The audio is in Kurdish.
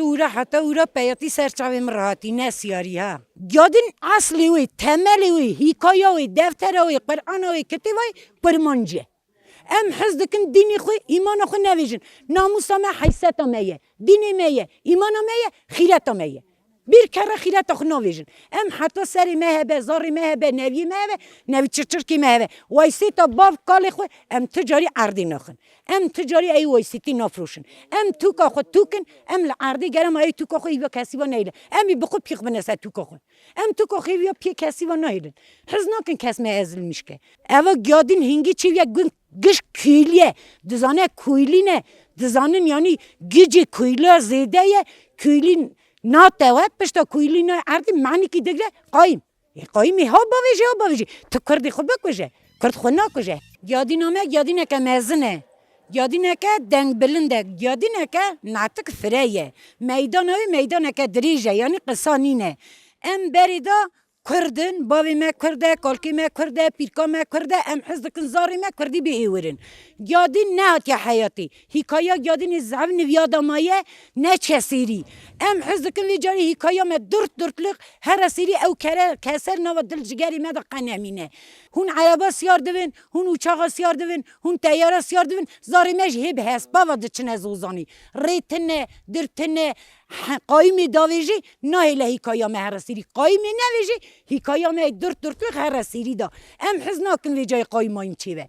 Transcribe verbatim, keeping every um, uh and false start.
Ûra heta ûra peyatî ser çavê min rahatî, ne siyarî ha. Gadin eslê wê, temelê wê, hîkaya wê, deftera wê, Qur'ana wê, kitêba wê, kurmancî ye. Em hez dikin dînê xwe, îmana xwe nevêjin. Namûsa me, heyseta me ye. Dînê me ye, îmana me ye, xîreta me ye. Bir kere xîreta xwe navêjin. Em heta serê me hebe, zarê me hebe, neviyê me hebe, nevî çirçirkê me hebe. Weysêta bav kalê xwe em tu carî erdê naxin. Em tu carî ey weysêtî nafroşin. Em tûka xwe tûkin, em li erdê gerema ey tûka xwe hîviya kesî ve neyli. Em ê bi xwe pîx bine ser tûka xwe. Em tûka xwe hîviya pê kesî ve nahêlin. Hez nakin kes me ezilmiş ke. Eva giyadîn hingî çêviya gun-, giş kuylî ye. Dizane kuylî ne. Dizanin yanî gicê kuyla zêde ye. Kuylî natewe, pişta kuylî na erdî manîkî digre qayîm. Ê qayîmî ha bavêjî, ha bavêjî. Tu kurdê xwe bikuje. Kurd xwe nakuje. Giyadîna me giyadîneke mezin e. Giyadîneke dengbilind e. Giyadîneke natik fire ye. Meydana wê meydaneke dirêj e. Yanî qisa nîne. Em berê de Kurd in, bavê me Kurd e, kalkê me Kurd e, pîrka me Kurd e, em hez dikin zarê me Kurdî biêwirin. Giyadîn nehatiye heyatê. Hîkaya Giyadînê zehf niviyada maye, neçe sêrî. Em hez dikin vê carê hîkaya me durt durtlik here sêrî ew kere keser nava dil cigerê me de qe nemîne. Hûn ereba siyar dibin, hûn uçaxa siyar dibin, hûn teyara siyar dibin, zarê me jî hê bi hespa ve diçine zozanî. Rê tune, dir tune, he-, qayîmê davêjî nahêle hîkaya me here sêrî. Qayîmê nevêjî hîkaya me durt durtlik here sêrî da. Em hez nakin vê cayê qayîm mayîm çêve.